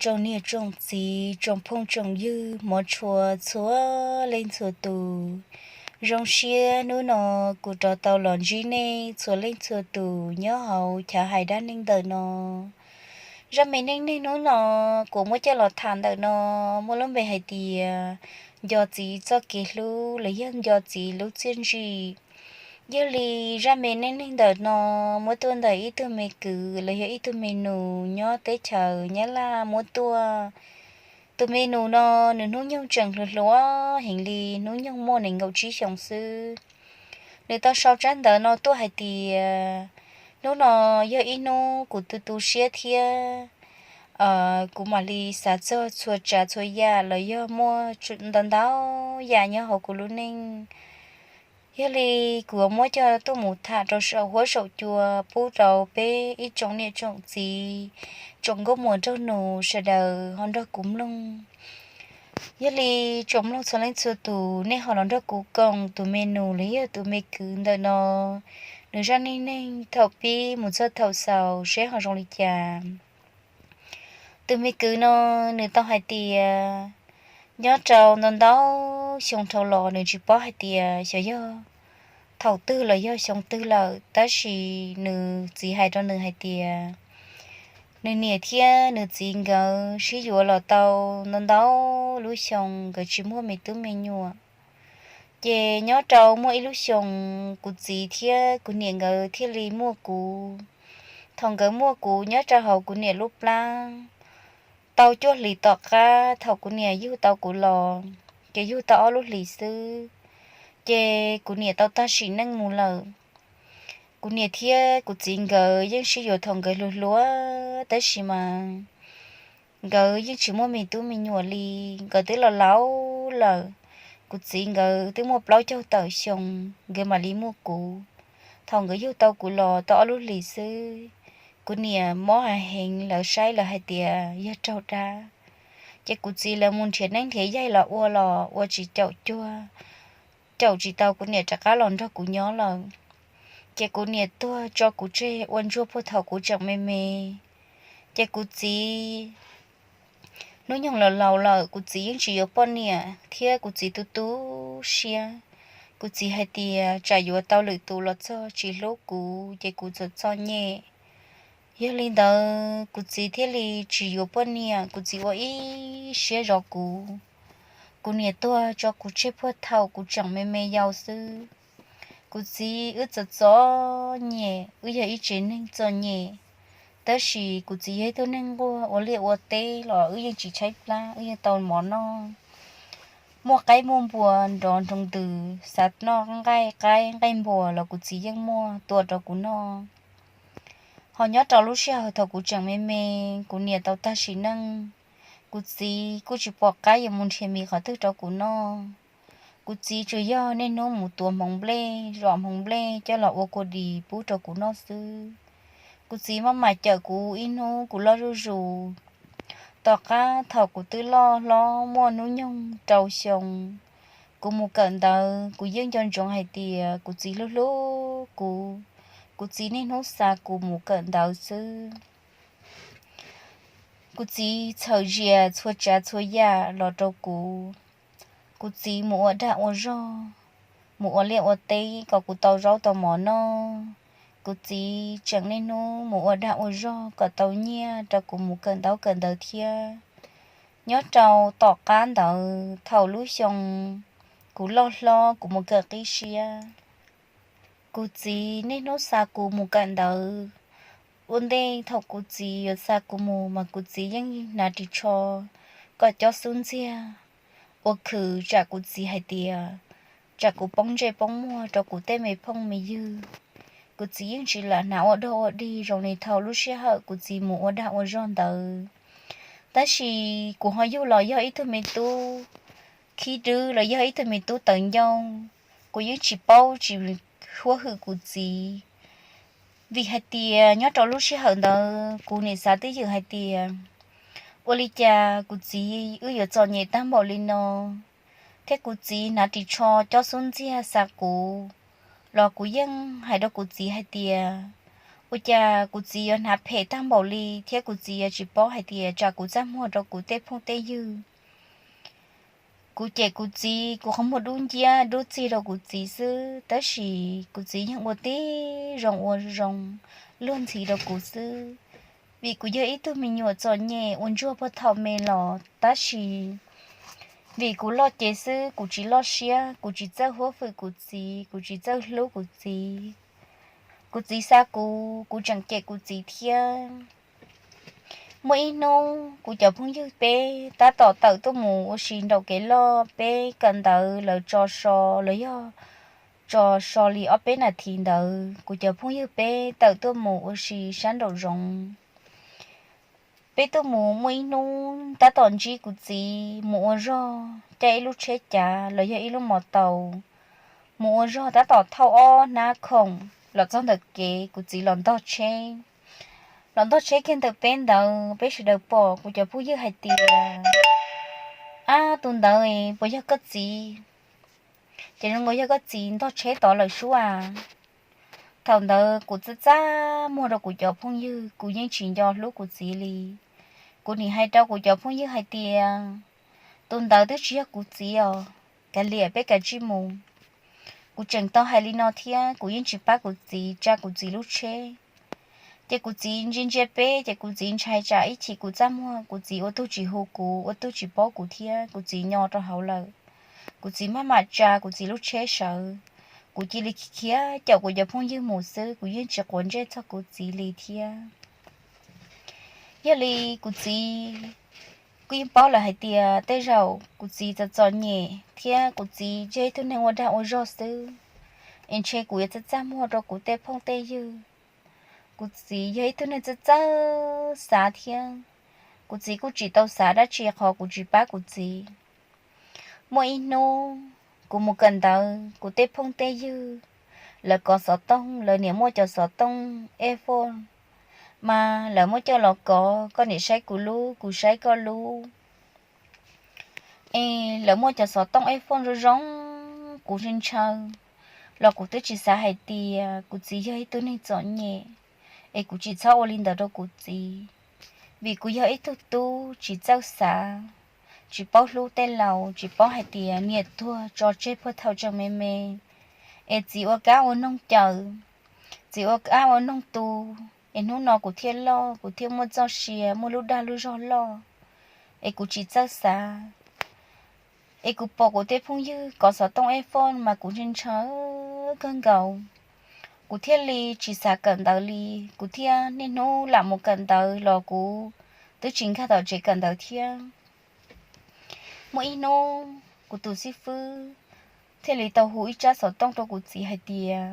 Tsoom niam tsoom txiv, tsoom phooj tsoom ywg, hmov tshua txhua leej txhua tus, zoo siab hnub no kuv rov tau los ntsib nej txhua leej txhua tus nyob hauv chav hais dab neeg ntawm no. Zaj me neej neeg hnub no kuv muab coj los tham ntawm no muaj lub npe hais tias nco txiv txoj kev hlub los yog nco txiv lub txiaj ntsig. Yog li zaj me neej neeg ntawm no muab tuaj ntawm ib tug me kwv los yog ib tug me nus nyob teb chaws Nyab Laj muab tuaj. Tus me nus no nws hnub nyoog tseem hluas hluas heev li, hnub nyoog muaj nees nkaum tsib xyoos xwb. Nws tau sau tsab ntawv no tuaj hais tias, hnub no yog ib hnub kuv tu tu siab thiab kuv mam li xav txog txhua tsav txhua yam los yog muaj ntau ntau yam nyob hauv kuv lub neej. Yog li kuv muab coj tuaj mus tham rau saum huab saum cua pub rau peb ib tsoom niam tsoom txiv, tsoom nkauj muam nraug nus sawv daws ho nrog kuv mloog. Yog li tsoom mloog txhua leej txhua tus, nej ho los nrog kuv koom tus me nus los yog tus me kwv ntawm no nws zaj neej neeg thaum pib mus txog thaum xaus seb ho zoo li cas. Tus me kwv no nws tau hais tias nyob rau ntau ntau xyoo dhau los nws tsis paub hais tias xyov yog thaum twg los yog xyoo twg lawm, tab sis nws txiv hais rau nws hais tias nws niam thiab nws txiv nkawd sib yuav los tau ntau ntau lub xyoo nkawd tsis muaj me tub me nyuam. Ces nyob rau muaj ib lub xyoos kuv txiv thiab kuv niam nkawd thiaj li muaj kuv. Thaum nkawd muaj kuv nyob rau hauv kuv niam lub plab tau cuaj hlis tom qab, thaum kuv niam yug tau kuv los, ces yug tau ob lub hlis xwb, ces kuv niam tau tag sim neej mus lawm. Kuv niam thiab kuv txiv nkawd yeej sib yuav thaum nkawd hluas hluas, tab sis mas nkawd yeej tsis muaj me tub me nyuam li. Nkawd twb los laus lawm, kuv txiv nkawd twb muaj plaub caug tawm xyoo nkawd mam li muaj kuv. Thaum nkawd yug tau kuv los tau ob lub hlis xwb, kuv niam mob heev heev, lawv saib lawv hais tias yog raug dab. Ces kuv txiv lawv mus nrhiav neeb nrhiav yaig los ua los ua tsis caum cuag, caum tsis tau kuv niam rov qab los nrog kuv nyob lawm. Ces kuv niam tuag tso kuv tseg ua ntsuag puag thaum kuv tseem me me. Ces kuv txiv hnub nyoog los laus lawm, kuv txiv yeej tsis yuav poj niam thiab kuv txiv tu tu siab. Kuv txiv hais tias tsam yuav tau lwm tus los txog tsis hlub kuv ces kuv txom txom nyem. Yog li ntawd kuv txiv thiaj li tsis yuav poj niam, kuv txiv ua ib siab zov kuv. Kuv niam tuag tso kuv tseg puag thaum kuv tseem me me yaus xwb. Kuv txiv wb txom txom nyem, wb yog ib tsev neeg txom nyem, tab sis kuv txiv yog ib tug neeg nquag, ua liaj ua teb los wb yeej tsis tshaib plab, wb yeej tau mov noj. Muaj qaib muaj npua nrov nroo ntws, xav noj nqaij qaib nqaij npua los kuv txiv yeej muaj tua rau kuv noj. Ho nyob rau lub sij hawm thaum kuv tseem me me, kuv niam tau tag sim neej, kuv txiv kuj tsis pom qab yuav mus nrhiav mis qhov twg rau kuv noj. Kuv txiv tsuas yog niaj hnub mus tuav hmoov nplej, zom hmoov nplej coj los ua kua dis pub rau kuv noj xwb. Kuv txiv maj mam cawm kuv ib hnub kuv loj zuj zus. Tom qab thaum kuv twb loj hlob muaj hnub nyoog rau xyoo, kuv mus kawm ntawv, kuv yeej nco ntsoov hais tias kuv txiv hlub hlub kuv, kuv txiv niaj hnub xa kuv mus kawm ntawv xwb. Kuv txiv txhawm zias txhua tsav txhua yam los rau kuv. Kuv txiv mus ua dag ua zog, mus ua liaj ua teb kom kuv tau zaub tau mov noj. Kuv txiv tseem niaj hnub mus ua dag ua zog kom tau nyiaj rau kuv mus kawm ntaub kawm ntawv thiab. Nyob rau tom qab ntawd thaum lub xyoo kuv loj hlob kuv mus kawm qib siab, kuv txiv niaj hnub xa kuv mus kawm ntawv. Ua ntej thaum kuv txiv yuav xa kuv mus mas kuv txiv yeej hnav ris tsho kom cob xub ntxiag, ua khwv tsam kuv txiv hais tias tsam kuv poob ntsej poob muag rau kuv tej me phooj me ywg. Kuv txiv yeej tsis lam hnav ua dog ua dig zoo li thaum lub sij hawm kuv txiv mus ua dag ua zog ntawd. Tab sis kuv ho yug los yog ib tug me tub khib dwb los yog ib tug me tub tawv ncauj, kuv yeej tsis paub tsis huab hwm kuv txiv. Vim hais tias nyob rau lub sij hawm ntawd kuv nim xav twj ywm hais tias ua li cas kuv txiv wb yuav txom nyem tag npaum li no, thiab kuv txiv hnav ris tsho cob xub ntxiag xa kuv, los kuv yeej hais rau kuv txiv hais tias Ua cas kuv txiv yuav hnav phem tag npaum li thiab kuv txiv yuav tsis paub hais tias tsam kuv txaj muag rau kuv tej phooj tej ywg. Kuv cem kuv txiv, kuv qhov muag dub nciab dub txig rau kuv txiv xwb, tab sis kuv txiv yeej ua tib zoo ua zoo luag ntxhi rau kuv xwb. Vim kuv yog ib tug me nyuam txom nyem uas ntsuag puag thaum me los tab sis vim kuv loj cev xwb, kuv tsis loj siab, kuv tsis txawj huab hwm kuv txiv, kuv tsis txawj hlub kuv txiv. Kuv txiv xa kuv, kuv tseem cem kuv txiv thiab. Muaj ib hnub kuv cov phooj ywg peb tab tom tawm tuaj mus ua si nraum kev loj, peb kawm ntawv lawv tso so, lawv yog tso so li ob peb nas this ntawd, kuv cov phooj ywg peb tawm tuaj mus ua si sab nraum zoov. Peb tuaj mus muaj ib hnub tab tom ntsib kuv txiv mus ua zog, caij ib lub tsheb cav los yog ib lub mos taus mus ua zog, tab tom thauj ob hnab khoom los txog ntawm kev, kuv txiv los ntog tsheb. Los ntog tsheb kiag ntawm peb ntawd, peb sawv daws pom kuv cov phooj ywg hais tias, Ab, tus ntawd puas yog koj txiv? Ces zoo nkaus yog koj txiv ntog tsheb tod lawm sub as. Thaum ntawd kuv txaj txaj muag rau kuv cov phooj ywg, kuv yeej tsis nco hlub kuv txiv li. Kuv nim hais rau kuv cov phooj ywg hais tias, Tus ntawd twb tsis yog kuv txiv os, kav liam, peb kav tsij mus. Kuv tseem tau hais li no thiab kuv yeej tsis pab kuv txiv tsa kuv txiv lub tsheb. Ces kuv txiv ntsia ntsia peb, ces kuv txiv ntshai tsam ib chim kuv txaj muag, kuv txiv ua tug tsis hu kuv, ua tug tsis paub kuv thiab kuv txiv nyo rau hauv lawm. Kuv txiv maj mam tsa kuv txiv lub tsheb sawv. Kuv cia li khiav caum kuv cov phooj ywg mus xwb, kuv yeej tsis quav ntsej txog kuv txiv li thiab. Yog li kuv txiv, kuv yeej paub lawm hais tias tej zaum kuv txiv txom txom nyem thiab kuv txiv yog ib tug neeg ua dag ua zog xwb, es ntshe kuv yuav txaj txaj muag rau kuv tej phooj tej ywg. Kuv txiv yog ib tug neeg txawj txawj xav thiab, kuv txiv kuj tsis tau xav dab tsi qhov kuv tsis pab kuv txiv. Muaj ib hnub kuv mus kawm ntawv, kuv tej phooj tej ywg lawv kov xov tooj, lawv niam muaj cov xov tooj iPhone, mas lawv muab coj los kov, koj niam saib kuv lub, kuv saib koj lub. Es lawv muaj cov xov tooj iPhone zoo zoo, kuv ntshaw ntshaw, los kuv twb tsis xav hais tias kuv txiv yog ib tug neeg txom nyem, es kuv tsis txhob ua li ntawd rau kuv txiv, vim kuv yog ib tug tub tsis txawj xav, tsis paub hlub tej laus, tsis paub hais tias niam tuag tso tseg puag thaum tseem me me, es txiv ua kab ua noog cawm, txiv ua kab ua noog tu, es hnub no kuv thiaj loj, kuv thiaj muaj txoj sia, muaj lub dag lub zog loj, es kuv tsis txawj xav. Es kuv pom kuv tej phooj ywg kov xov tooj iPhone mas kuv ntshaw ntshaw kawg nkaus, kuv thiaj li tsis xav kawm ntawv li. Kuv thiaj niaj hnub lam mus kawm ntawv los kuv twb tsis nkag tom tsev kawm ntawv thiab. Muaj ib hnub kuv tus xib fwb thiaj li tau hu ib tsab xov tooj rau kuv txiv hais tias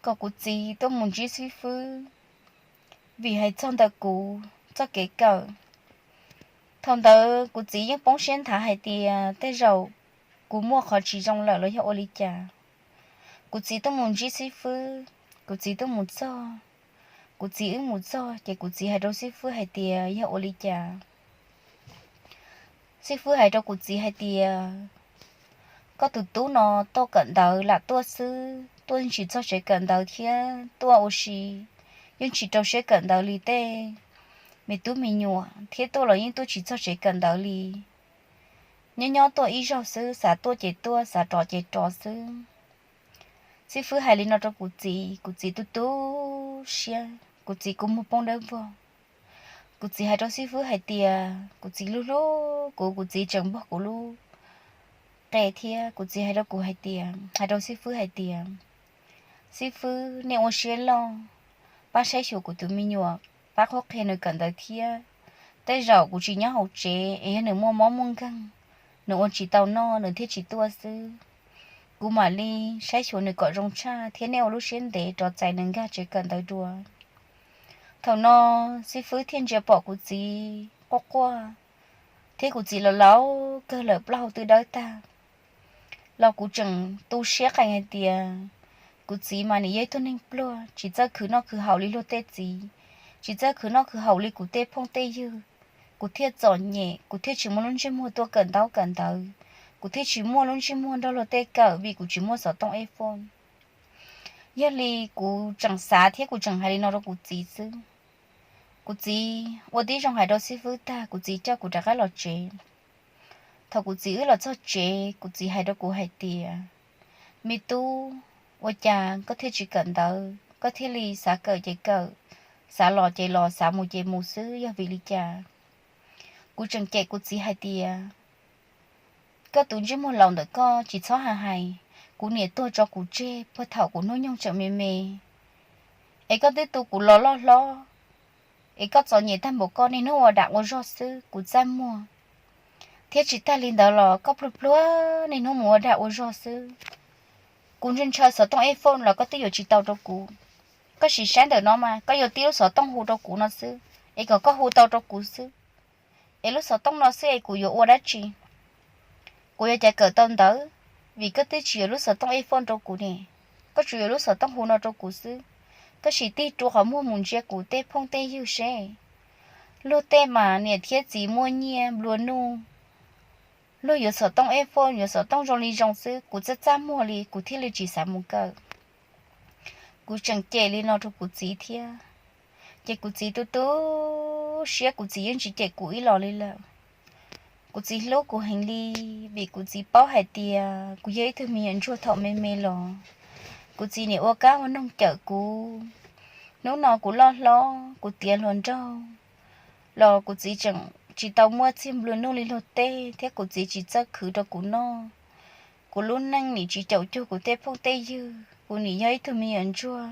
kom kuv txiv tuaj mus ntsib xib fwb, vim hais txog ntawm kuv txoj kev kawm, thaum ntawd kuv txiv yeej poob siab nthav hais tias tej zaum kuv muaj qhov tsis zoo lawm los yog ua li cas. Kuv txiv tuaj mus ntsib xib fwb, kuv txiv tuaj mus txog, kuv txiv wb mus txog ces kuv txiv hais rau xib fwb hais tias yog ua li cas. Xib fwb hais rau kuv txiv hais tias, Koj tus tub no tuaj kawm ntawv lam tuaj xwb, tuaj tsis txog tsev kawm ntawv thiab tuaj ua si, yeej tsis rau siab kawm ntawv li tej me tub me nyuam, thiab tuaj los yeej tuaj tsis txog tsev kawm ntawv li. Nyob nyob tuaj ib zaug xwb, xav tuaj ces tuaj, xav rov ces rov xwb. Xib fwb hais li no rau kuv txiv, kuv txiv tu tu siab, kuv txiv kua muag poob dawb vog. Kuv txiv hais rau xib fwb hais tias kuv txiv hlub hlub kuv, kuv txiv tseem npog kuv lub qe thiab. Kuv txiv hais rau kuv hais tias, hais rau xib fwb hais tias, Xib fwb, nej ua siab loj, pab saib xyuas kuv tus me nyuam, pab qhuab qhia nws kawm ntawv thiab. Tej zaum kuv tsis nyob hauv tsev es yog nws muaj mob muaj nkeeg, nws ua tsis tau noj nws thiaj tsis tuaj xwb. Kuv mam li saib xyuas nws kom zoo tshaj thiab nej ua lub siab ntev rov txais nws nkag tsev kawm ntawv dua. Thaum no xib fwb thiaj ntsia pom kuv txiv quaj quaj, thiab kuv txiv los laus kawg lawm, plaub hau twb dawb tag. Los kuv tseem tu siab qees hais tias kuv txiv mas nws yog ib tug neeg pluag, tsis txawj khwv noj khwv haus li luag tej txiv, tsis txawj khwv noj khwv haus li kuv tej phooj tej ywg. Kuv thiaj txom nyem, kuv thiaj tsis muaj lub ntsej muag tuaj kawm ntaub kawm ntawv, kuv thiaj tsis muaj lub ntsej muag nrog luag tej kawm vim kuv tsis muaj xov tooj iPhone. Yog li kuv tseem xav thiab kuv tseem hais li no rau kuv txiv xwb. Kuv txiv ua tib zoo hais rau xib fwb tag, kuv txiv coj kuv rov qab los tsev. Thaum kuv txiv wb los txog tsev, kuv txiv hais rau kuv hais tias, me tub, ua cas koj thiaj tsis kawm ntawv, koj thiaj li xav kawm ces kawm, xav los ces los, xav mus ces mus xwb, yog vim li cas? Kuv tseem cem kuv txiv hais tias, koj tus ntsej muag laus ntawm koj tsis txhob hais hais, kuv niam tuag tso kuv tseg puag thaum kuv hnub nyoog tseem me me, es koj twb tu kuv los loj hlob, es koj txom nyem tag npaum koj, niaj hnub ua dag ua zog xwb kuv txaj muag. Thiab tsis tag li ntawd los koj pluag pluag niaj hnub mus ua dag ua zog xwb. Kuv ntshaw ntshaw xov tooj iPhone los koj twb yuav tsis tau rau kuv. Koj sim saib ntawm no mas koj yuav tib lub xov tooj hu rau kuv no xwb, es kom koj hu tau rau kuv xwb. Es lub xov tooj no xwb es kuv yuav ua dab tsi? Kuv yuav cas kawm tau ntawv, vim koj twb tsis yuav lub xov tooj iPhone rau kuv ne, koj tsuas yuav lub xov tooj hu no rau kuv xwb. Koj sim tig rua qhov muag mus ntsia kuv tej phooj tej ywg seb. Luag tej mas niam thiab txiv muaj nyiaj nplua nuj, luag yuav xov tooj iPhone, yuav xov tooj zoo li zoo xwb, kuv txaj txaj muag li kuv thiaj li tsis xav mus kawm. Kuv tseem cem li no rau kuv txiv thiab, ces kuv txiv tu tu siab, kuv txiv yeej tsis cem kuv ib los li lawm. Kuv txiv hlub kuv heev li, vim kuv txiv paub hais tias kuv yog ib tug me nyuam ntsuag thaum me me los. Kuv txiv niam ua kab ua noog cawm kuv. Hnub no kuv loj hlob, kuv tiav hluas nraug los kuv txiv tseem tsis tau muaj txiag nplua nuj li luag tej, thiab kuv txiv tsis txawj khwv rau kuv noj. Kuv lub neej nim tsis caum cuag kuv tej phooj tej ywg, kuv nim yog ib tug me nyuam ntsuag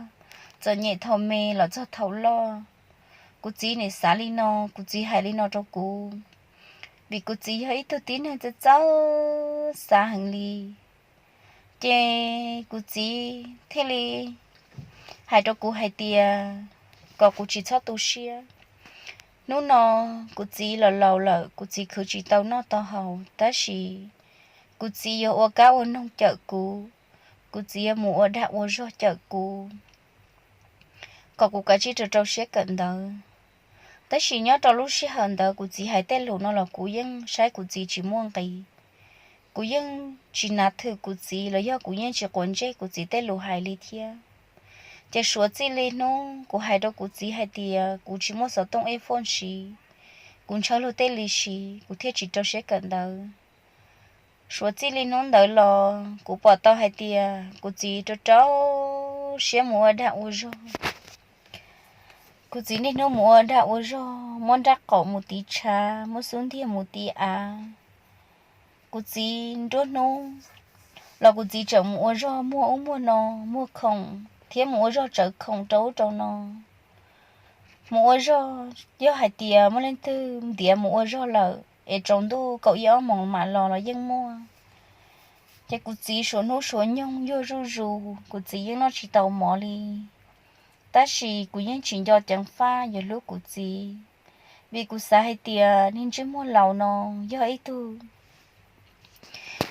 txom nyem thaum me los txog thaum loj. Kuv txiv nim xav li no, kuv txiv hais li no rau kuv, vim kuv txiv yog ib tug tib neeg txawj txawj xav heev li. Ces kuv txiv thiaj li hais rau kuv hais tias kom kuv tsis txhob tu siab. Hnub no kuv txiv los laus lawm, kuv txiv khwv tsis tau noj tau haus, tab sis kuv txiv yuav ua kab ua noog cawm kuv, kuv txiv yuav mus ua dag ua zog cawm kuv, kom kuv kav tsij rau rau siab kawm ntawv. Tab sis nyob rau lub sij hawm ntawd kuv txiv hais tej lus no los kuv yeej saib kuv txiv tsis muaj nqis. Kuv yeej tsis nav thwm kuv txiv los yog kuv yeej tsis quav ntsej kuv txiv tej lus hais li thiab. Ces suav txij li hnub kuv hais rau kuv txiv hais tias kuv tsis muaj xov tooj iPhone siv, kuv ntshaw luag tej li siv, kuv thiaj tsis rau siab kawm ntawv. Suav txij li hnub ntawd los kuv pom tau hais tias kuv txiv rau rau siab mus ua dag ua zog. Kuv txiv niaj hnub mus ua dag ua zog, muab nrab qaum mus tiv tshav, muab xub ntiag mus tiv av. Kuv txiv nruab hnub los kuv txiv tseem mus ua zog muag ub muag no, muag khoom thiab mus ua zog tsawv khoom rau ub rau no. Mus ua zog, yog hais tias muaj leej twg ntiav mus ua zog lawm es tsaus ntuj kaum ib ob moos mam los los yeej muaj. Ces kuv txiv suav hnub suav nyoog yuag zuj zus, kuv txiv yeej noj tsis tau mov li. Tab sis kuv yeej tsis nco ceev faj yuav hlub kuv txiv, vim kuv xav hais tias niag ntsej muag laus no yog ib tug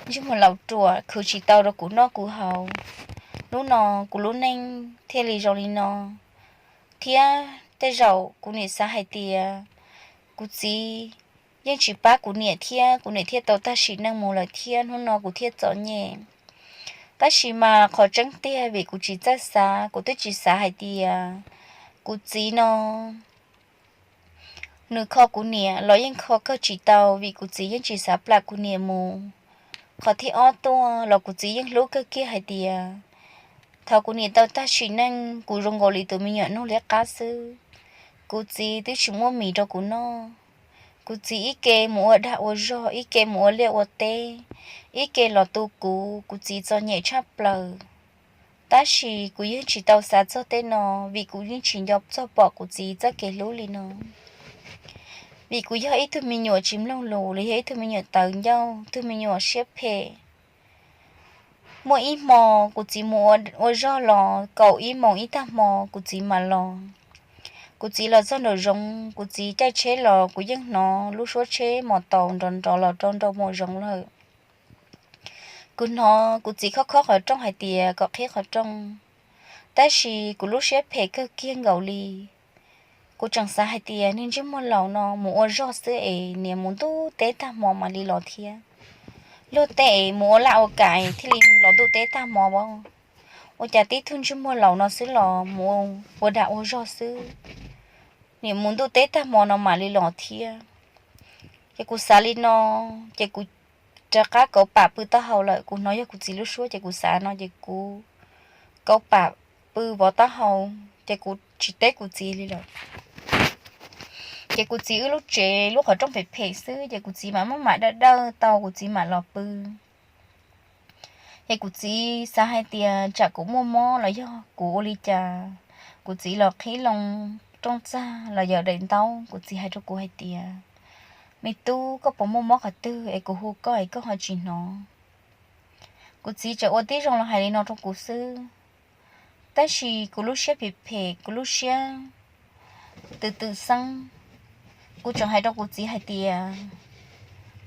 ntsej muag laus ruam khwv tsis tau rau kuv noj kuv haus. Hnub no kuv lub neej thiaj li zoo li no, thiab tej zaum kuv nim xav hais tias kuv txiv yeej tsis pab kuv niam thiab, kuv niam thiaj tau tag sim neej mus lawm thiab hnub no kuv thiaj txom nyem. Tab sis mas qhov tseeb tiag vim kuv tsis txawj xav, kuv twb tsis xav hais tias kuv txiv no nws kho kuv niam los yeej kho kawg tsis tau, vim kuv txiv yeej tsis xav plam kuv niam mus. Qhov thib ob tuaj los kuv txiv yeej hlub kawg kiag hais tias thaum kuv niam tau tag sim neej kuv zoo nkaus li tus me nyuam nug liab qab xwb. Kuv txiv twb tsis muab mis rau kuv noj. Kuv txiv ib ke mus ua dag ua zog, ib ke mus ua liaj ua teb, ib ke los tu kuv, kuv txiv txom nyem tshaj plaws. Tab sis kuv yeej tsis tau xav txog tej no, vim kuv yeej tsis nco txog pom kuv txiv txoj kev hlub li no. Vim kuv yog ib tug me nyuam tsis mloog lus los yog ib tug me nyuam tawv ncauj, tug me nyuam siab phem. Muaj ib hmo kuv txiv mus ua zog los kaum ib moos ib tag hmo kuv txiv mam los. Kuv txiv los txog nraum zoov, kuv txiv caij tsheb los kuv yeej hnov lub suab tsheb mos taus nrov nrov los rau nraum zoov lawm. Kuv hnov kuv txiv khob khob qhov rooj hais tias kom qhib qhov rooj, tab sis kuv lub siab phem kawg kiag nkaus li. Kuv tseem xav hais tias niag ntsej muag laus no mus ua zog xwb es niam mus ntuj teb tag hmo mam li los thiab. Luag tej es mus ua laj ua kam thiaj li los ntuj teb tag hmo as. ua cas tib tug ntsej muag laus no xwb los mus ua dag ua zog xwb, nim mus ntuj teb tag hmo no mam li los thiab. Ces kuv xav li no, ces kuv rov qab kauv pam pw taub hau lawm. Kuv hnov yog kuv txiv lub suab ces kuv xav no ces kuv kauv pam pw vov taub hau, ces kuv tsis teb kuv txiv li lawm. Ces kuv txiv wb lub tsev lub qhov rooj phem phem xwb, ces kuv txiv mam maj mam dawj dawj tau kuv txiv mam los pw. Ces kuv txiv xav hais tias tsam kuv muaj mob los yog kuv ua li cas, kuv txiv los qhib loo rooj txag los yog daim ntaub, kuv txiv hais rau kuv hais tias, me tub, koj puas muaj mob qhov twg es kuv hu koj es koj ho tsis hnov? Kuv txiv tseem ua tib zoo los hais li no rau kuv xwb. Tab sis kuv lub siab phem phem, kuv lub siab tw tw xeeb, kuv tseem hais rau kuv txiv hais tias,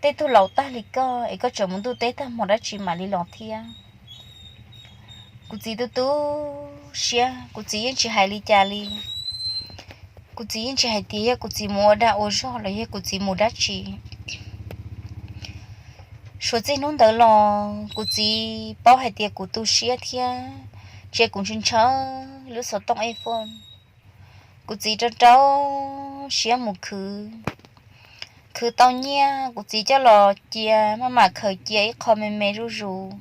tej tug laus tag li koj es koj tseem mus ntuj teb tag hmo dab tsi mam li los thiab? Kuv txiv tu tu siab, kuv txiv yeej tsis hais li cas li. Kuv txiv yeej tsis hais tias yog kuv txiv mus ua dag ua zog los yog kuv txiv mus dab tsi. Suav txij hnub ntawd los kuv txiv paub hais tias kuv tu siab thiab tsis, kuv ntshaw ntshaw lub xov tooj iPhone. Kuv txiv rau rau siab mus khwv, khwv tau nyiaj kuv txiv coj los cia, maj mam khaws cia ib qho me me zuj zus,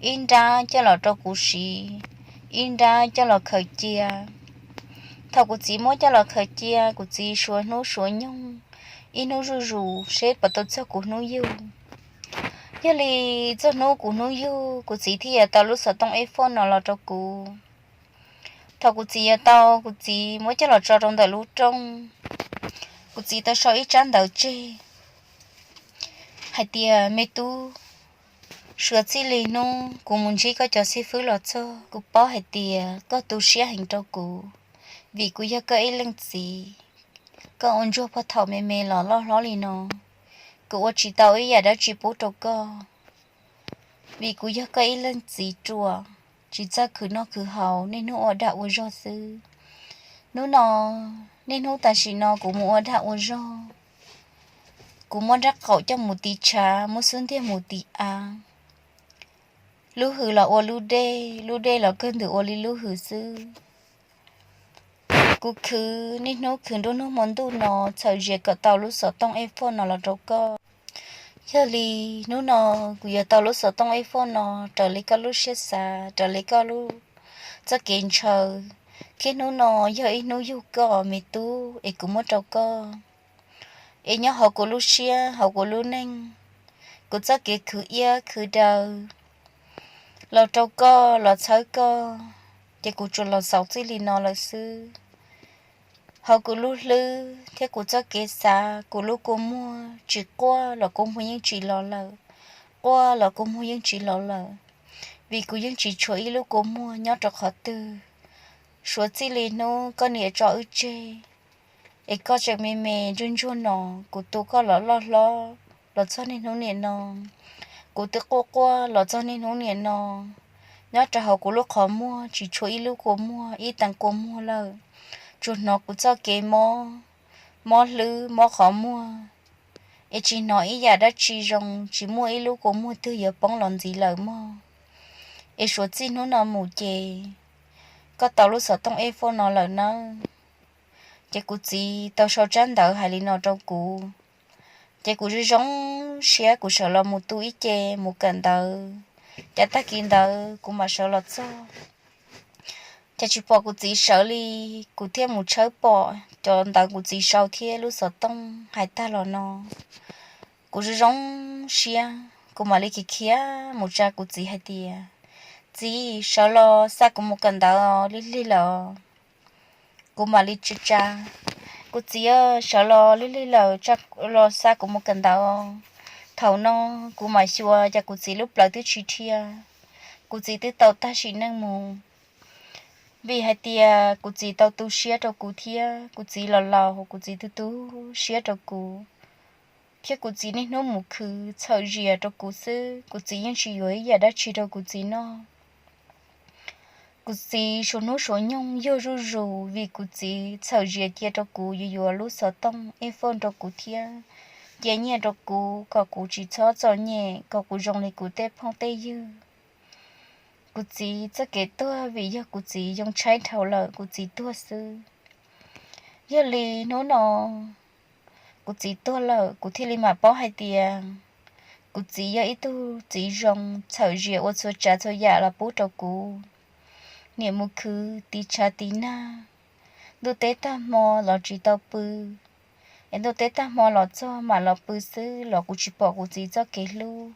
ib nrab coj los rau kuv siv, ib nrab coj los khaws cia. Thaum kuv txiv muab coj los khaws cia, kuv txiv suav hnub suav nyoog, ib hnub zuj zus seb puas tau txog kuv hnub yug. Yog li txog hnub kuv hnub yug, kuv txiv thiaj yuav tau lub xov tooj iPhone no los rau kuv. Thaum kuv txiv yuav tau, kuv txiv muab coj los tso rau ntawm lub rooj. Kuv txiv tau sau ib tsab ntawv tseg hais tias, me tub, suav txij li hnub kuv mus ntsib koj cov xib fwb los txog, kuv paub hais tias koj tu siab heev rau kuv, vim kuv yog koj ib leej txiv. Koj ua ntsuag puag thaum me me los loj hlob li no, kuv ua tsis tau ib yam dab tsi pub rau koj, vim kuv yog koj ib leej txiv ruam, tsis txawj khwv noj khwv haus, niaj hnub ua dag ua zog xwb. Hnub no, niaj hnub tam sim no kuv mus ua dag ua zog, kuv muab nrab qaum coj mus tiv tshav, muab xub ntiag mus tiv av, lub hws los ua lub dej, lub dej los kawg ntws ua li lub hws xwb. Kuv khwv niaj hnub khwv nruab hnub hmo ntuj no txhawm zias kom tau lub xov tooj iPhone no los rau koj. Yog li hnub no kuv yuav tau lub xov tooj iPhone no raws li koj lub siab xav, raws li koj lub txoj kev ntshaw, thiab hnub no yog ib hnub yug koj me tub es kuv muab rau koj. Es nyob hauv kuv lub siab, hauv kuv lub neej, kuv txoj kev khwv iab khwv daw los rau koj, los txhawb koj, ces kuv tsuas los xaus txij li no lawm xwb. Hauv kuv lub hlwb thiab kuv txoj kev xav, kuv lub kua muag tsis quaj los kua muag yeej tsis los lawm, quaj los kua muag yeej tsis los lawm, vim kuv yeej tsis tshuav ib lub kua muag nyob rau qhov twg. Suav txij li hnub koj niam tso wb tseg, es koj tseem me me ntsuag ntsuag no, kuv tu koj los loj hlob los txog niaj hnub niam no, kuv twb quaj quaj los txog niaj hnub niam no. Nyob rau hauv kuv lub qhov muag tsis tshuav ib lub kua muag, ib teev kua muag lawm, tsuas hnov kuv txoj kev mob, mob hlwb mob qhov muag, es tsis hnov ib yam dab tsi zoo, tsis muaj ib lub kua muag twg yuav poob los ntxiv lawm mog. Es suav txij hnub no mus ces koj tau lub xov tooj iPhone no lawm nawb. Ces kuv txiv tau sau tsab ntawv hais li no rau kuv, ces kuv zoo zoo siab kuv sawv los mus tu ib ce mus kawm ntawv, ces tag kis ntawd kuv mam sawv los txog. Ces tsis pom kuv txiv sawv li, kuv thiaj mus tshawb pom cov ntawv kuv txiv sau thiab lub xov tooj hais tag los no. Kuv zoo zoo siab, kuv mam li khiav khiav mus tsa kuv txiv hais tias, txiv, sawv los xa kuv mus kawm ntawv lig lig lawm. Kuv mam li tsa, kuv txiv, sawv los lig lig lawm, los xa kuv mus kawm ntawv. Thaum no kuv mam xyuas ces kuv txiv lub plawv twb tsis dhia, kuv txiv twb tau tag sim neej mus. Vim hais tias kuv txiv tau tu siab rau kuv thiab kuv txiv los laus, kuv txiv tu tu siab rau kuv, thiab kuv txiv niaj hnub mus khwv txhawm zias rau kuv xwb, kuv txiv yeej tsis yuav ib yam dab tsi rau kuv txiv noj. Kuv txiv suav hnub suav nyoog yuag zuj zus vim kuv txiv txhawm zias cia rau kuv, yuav yuav lub xov tooj iPhone rau kuv thiab cia nyiaj rau kuv kom kuv tsis txhob txom nyem, kom kuv zoo li kuv tej phooj tej ywg. Kuv txiv txoj kev tuag vim yog kuv txiv yoo tshaib dhau lawm kuv txiv tuag xwb. Yog li hnub no kuv txiv tuag lawm kuv thiaj li mam paub hais tias kuv txiv yog ib tug txiv zoo txhawm zias ua txhua tsav txhua yam los pub rau kuv. Niam mus khwv tiv tshav tiv nag, ntuj teb tag hmo los tsis tau pw, es ntuj teb tag hmo los txog mam los pw xwb los kuv tsis pom kuv txiv txoj kev hlub.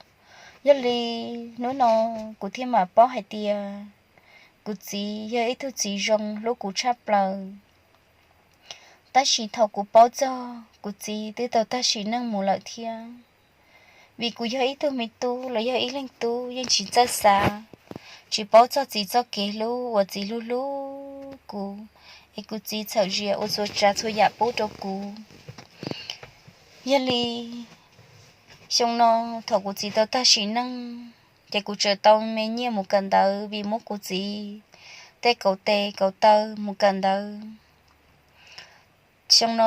Yog li hnub no kuv thiaj mam paub hais tias kuv txiv yog ib tug txiv zoo hlub kuv tshaj plaws. Tab sis thaum kuv paub txog kuv txiv twb tau tag sim neej mus lawm thiab. Vim kuv yog ib tug me tub los yog ib leeg tub yeej tsis txawj xav, tsis paub txog txiv txoj kev hlub uas txiv hlub hlub kuv, es kuv txiv txhawm zias ua txhua tsav txhua yam pub rau kuv. Yog li xyoo no thaum kuv txiv tau tag sim neej, ces kuv tseem tau me nyiaj mus kawm ntawv vim muab kuv txiv tej kauv tes kauv taw mus kawm ntawv. Xyoo no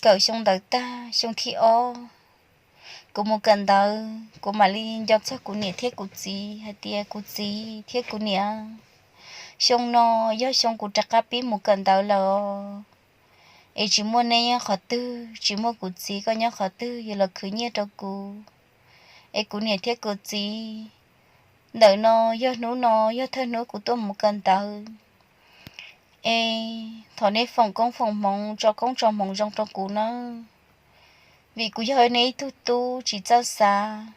kawm xyoo ntawd tag, xyoo thib ob kuv mus kawm ntawv, kuv mam li nco txog kuv niam thiab kuv txiv hais tias kuv txiv thiab kuv niam, xyoo no yog xyoo kuv rov qab pib mus kawm ntawv lawm os. Es tsis muaj neb nyob qhov twg, tsis muaj kuv txiv koj nyob qhov twg yuav los khwv nyiaj rau kuv. Es kuv niam thiab kuv txiv, ntawm no yog hnub no yog thawj hnub kuv tuaj mus kawm ntawv, es thov neb foom koob foom hmoov tso koob tso hmoov zoo rau kuv nawb. Vim kuv yog neb ib tug tub tsis txawj xav,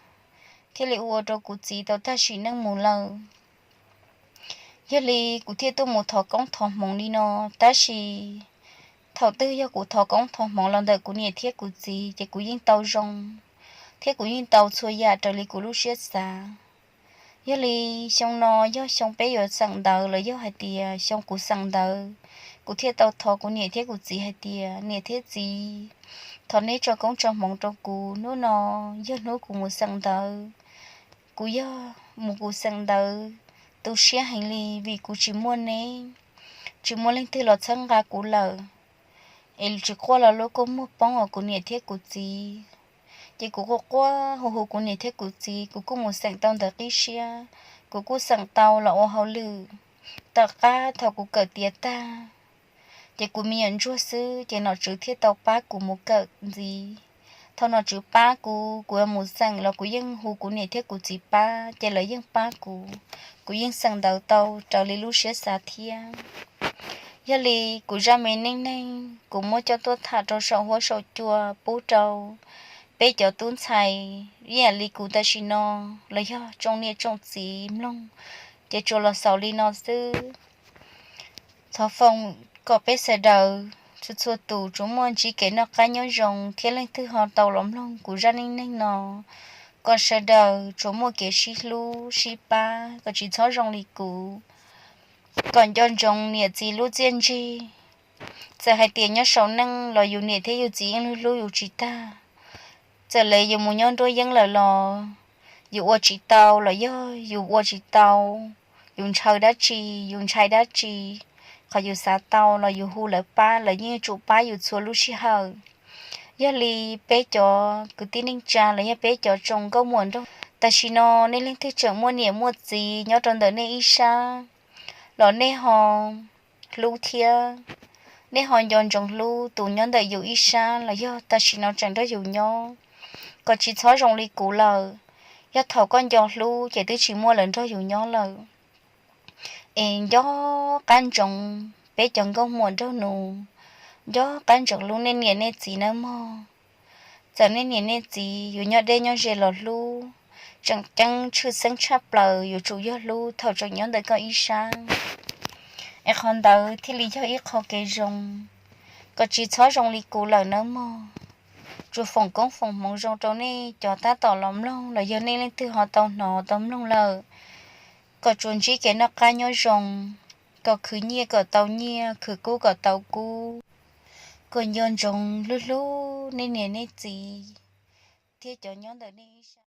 thiaj li ua rau kuv txiv tau tag sim neej mus lawm. Yog li kuv thiaj tuaj mus thov koob thov hmoov li no, tab sis thaum twg yog kuv thov koob thov hmoov los ntawm kuv niam thiab kuv txiv ces kuv yeej tau zoo, thiab kuv yeej tau txhua yam raws li kuv lub siab xav. Yog li xyoo no yog xyoo peb yuav xeem ntawv los yog hais tias xyoo kuv xeem ntawv, kuv thiaj tau thov kuv niam thiab kuv txiv hais tias niam thiab txiv, thov neb tso koob tso hmoov rau kuv, hnub no yog hnub kuv mus xeem ntawv. Kuv yog mus kuv xeem ntawv tu siab heev li vim kuv tsis muaj neb, tsis muaj leej twg los txhawb nqa kuv lawm, es tsis quaj los lub kua muag poob os kuv niam thiab kuv txiv. Ces kuv quaj quaj hu hu kuv niam thiab kuv txiv, kuv kuj mus xeem tau ntawv qib siab, kuv kuj xeem tau los ua hauj lwm. Tom qab thaum kuv kawm tiav tag, ces kuv me nyuam ntsuag xwb ces nom tswv thiaj tau pab kuv mus kawm ntxiv. Thaum nom tswv pab kuv, kuv mus xeem los kuv yeej hu kuv niam thiab kuv txiv pab ces lawv yeej pab kuv, kuv yeej xeem ntawv tau raws li lub siab xav thiab. Yog li kuv zaj me neej neeg kuv muab coj tuaj tham rau saum huab saum cua pub rau peb cov tub ntxhais ib yam li kuv tam sim no los yog tsoom niam tsoom txiv mloog, ces tsuas los xaus li no xwb. Thov foom kom peb sawv daws txhua txhua tus tsuas muaj ntsib kev noj qab nyob zoo thiab leej twg ho tau los mloog kuv zaj neej neeg no, kom sawv daws tsuas muaj kev sib hlub sib pab, kom tsis txhob zoo li kuv, kom nco ntsoov niam txiv lub txiaj ntsig. Txawm hais tias nyob saum neej los yus niam thiab yus txiv yeej hlub hlub yus tsis tag. Txawm lawv yuav mus nyob nruab yeeb lawm los yus ua tsis tau los yog yus ua tsis tau, yus ntshaw dab tsi, yus ntshai dab tsi, qhov yus xav tau los yus hu lawv pab, lawv yeej yuav tsum pab yus txhua lub sij hawm. Yog li peb cov kwv tij neej tsa los yog peb cov tsoom nkauj muam nraug, tam sim no nej leej twg tseem muaj niam muaj txiv nyob rau ntawm nej ib sab los nej ho hlub thiab, nej ho nco ntsoov hlub tus nyob ntawm yus ib sab los yog tam sim no tseem nrog yus nyob, kom tsis txhob zoo li kuv lawm. Yog thaum koj nco hlub ces twb tsis muaj lawv nrog yus nyob lawm. Es nco qab ntsoov peb cov nkauj muam nraug nus, nco qab ntsoov hlub nej niam nej txiv nawb mog. Txawm nej niam nej txiv yus nyob deb nyob ze los hlub, tseem ceeb tshwj xeeb tshaj plaws yuav tsum yog hlub thaum tseem nyob ntawm koj ib sab, es qhov ntawd thiaj li yog ib qho kev zoo. Kom tsis txhob zoo li kuv lawm nawb mog. Tsuas foom koob foom hmoov zoo rau nej cov tab tom los mloog los yog nej leej twg ho tau hnov tau mloog lawm, kom tsuas ntsib kev noj qab nyob zoo, kom khwv nyiaj kom tau nyiaj, khwv kub kom tau kub, kom nco ntsoov hlub hlub nej niam nej txiv thiab cov nyob ntawm nej ib sab.